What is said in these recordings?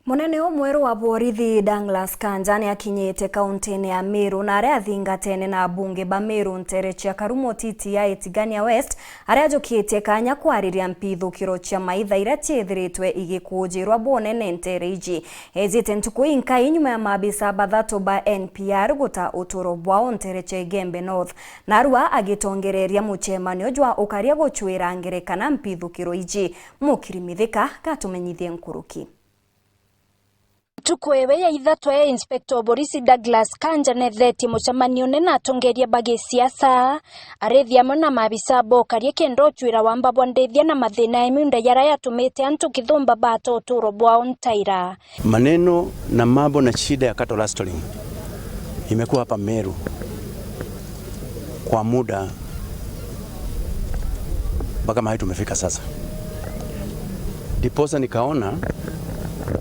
Munene mweru wa borithi Douglas Kanja ni akinyite kaunti-ini ya Meru na aria athingatene na abunge ba Meru ntere cia Karumo TTI Tigania West aria ajukitie kanya kwariria mpithukiro cia maitha iria ciithiritwe igikujirwa bonene ntere iji ejite ntuku inkai nyuma ya maabisa bathatu ba NPR guta uturo bwao ntere cia Igembe North narua agitongereria muchemanio jwa ukaria guchwira ngerekana mpithukiro iji mukirimithika gatumenyithie nkuruki. Ntuku ewe ya ithatu ya Inspector Borisi Douglas Kanja nethetie mucemanio nene atongeria ba gisiasa arithi amwe na maabisa bokarie kenda uchwira wa mbabwa ndithia na mathina ya miunda yaria yatumite antu kithumba bata uturo bwao ntaira. Maneno na mambo na shida ya cattle rustling imekuwa hapa Meru kwa muda mpaka mahali tumefika sasa. Ndiposa nikaona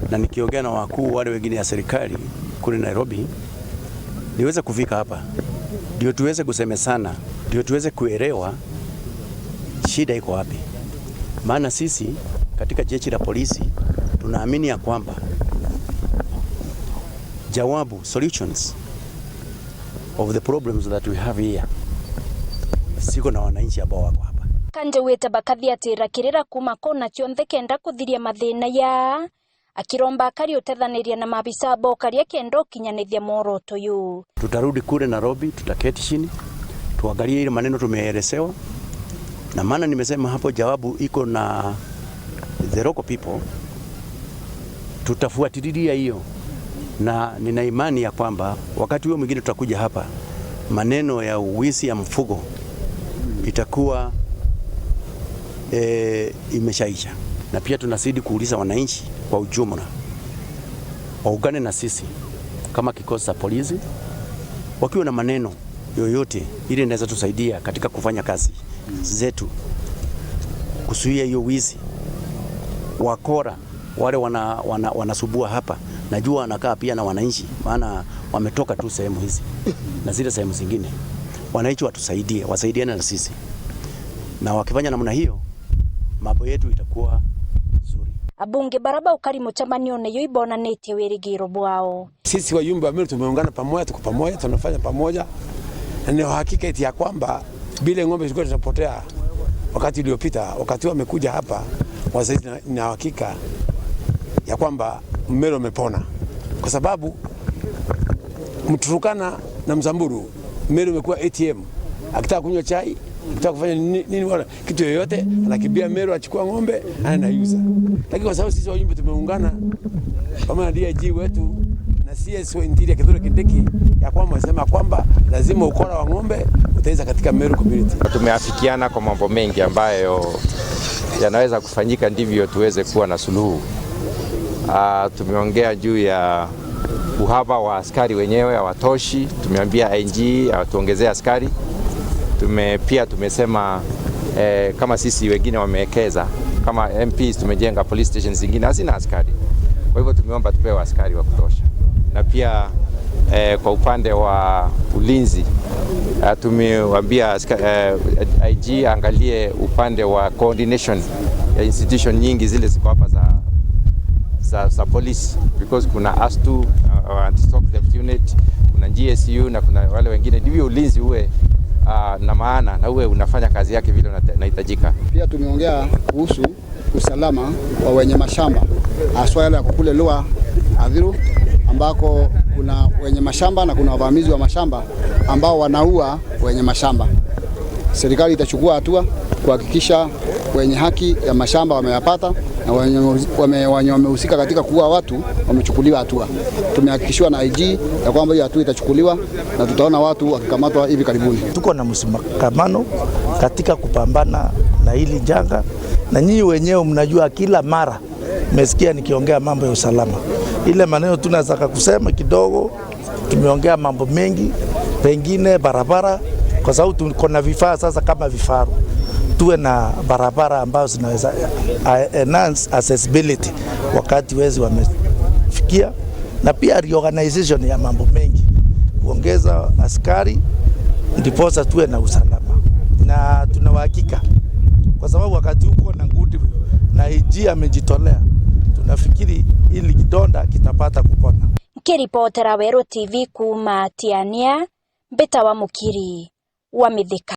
na nikiongea na wakuu wale wengine ya serikali kule Nairobi niweze kufika hapa ndio tuweze kusemesana, ndio tuweze kuelewa shida iko wapi. Maana sisi katika jeshi la polisi tunaamini ya kwamba jawabu, solutions of the problems that we have here siko na wananchi ambao wako hapa. Kanja wita bakathi atira kirira kuma kona cionthe kenda kuthiria mathina ya akiromba akari utethaniria na maabisa bokaria kenda ukinyanithia muoroto yu. Tutarudi kule Nairobi, tutaketi chini tuangalie ile maneno tumeelezewa, na maana nimesema hapo jawabu iko na the local people. Tutafuatilia hiyo, na nina imani ya kwamba wakati huo mwingine tutakuja hapa, maneno ya uwizi ya mfugo itakuwa imeshaisha. Na pia tunazidi kuuliza wananchi kwa ujumla waungane na sisi kama kikosi cha polisi, wakiwa na maneno yoyote ile inaweza tusaidia katika kufanya kazi zetu, kuzuia hiyo wizi. Wakora wale wanasubua hapa, najua wanakaa pia na wananchi, maana wametoka tu sehemu hizi na zile sehemu zingine. Wananchi watusaidie, wasaidiane na sisi, na wakifanya namna hiyo mambo yetu itakuwa nzuri. Abunge baraba ukari mucemanio neyo ibonanitie wirigiro bwao. Sisi wajumbe wa Meru tumeungana pamoja, tuko pamoja, tunafanya pamoja, na ni hakika eti ya kwamba bila ng'ombe zilikuwa zinapotea wakati uliopita. Wakati wamekuja hapa wasaidizi, na hakika ya kwamba Meru amepona, kwa sababu Mturukana na Msamburu Meru imekuwa ATM. Akitaka kunywa chai, akitaka kufanya nini wala kitu yoyote, anakimbia Meru achukua ng'ombe anaiuza. Lakini kwa sababu sisi wajumbe tumeungana pamoja na DIG wetu na CS wa Interior Kithure Kindiki, ya kwamba wanasema kwamba lazima ukora wa ng'ombe utaweza katika Meru community. Tumeafikiana kwa mambo mengi ambayo yanaweza kufanyika ndivyo tuweze kuwa na suluhu. Tumeongea juu ya uhaba wa askari wenyewe hawatoshi. Tumeambia IG atuongezee askari. Pia tumesema kama sisi wengine wamewekeza kama MPs tumejenga police stations zingine hazina askari. Kwa hivyo tumeomba tupewe askari wa kutosha. Na pia kwa upande wa ulinzi tumewaambia IG angalie upande wa coordination ya institution nyingi zile ziko hapa za police, because kuna ASTU, anti-stock theft unit, kuna GSU na kuna wale wengine, ndivyo ulinzi uwe na maana na uwe unafanya kazi yake vile unahitajika. Pia tumeongea kuhusu usalama wa wenye mashamba haswa yale ya kule Lower Athiru ambako kuna wenye mashamba na kuna wavamizi wa mashamba ambao wanaua wenye mashamba. Serikali itachukua hatua kuhakikisha wenye haki ya mashamba wameyapata na wenye wamehusika katika kuua watu wamechukuliwa hatua. Tumehakikishiwa na IG ya kwamba hiyo hatua itachukuliwa na tutaona watu wakikamatwa hivi karibuni. Tuko na mshikamano katika kupambana na hili janga, na nyinyi wenyewe mnajua kila mara mmesikia nikiongea mambo ya usalama. Ile maneno tunataka kusema kidogo, tumeongea mambo mengi, pengine barabara, kwa sababu tuko na vifaa sasa kama vifaru. Tuwe na barabara ambazo zinaweza enhance accessibility wakati wezi wamefikia, na pia reorganization ya mambo mengi, kuongeza askari ndiposa tuwe na usalama. Na tuna uhakika kwa sababu wakati uko na goodwill na IG amejitolea, tunafikiri ili kidonda kitapata kupona. Nkiripotera Weru TV kuma Tiania, Mbita wa Mukiri wa Mithika.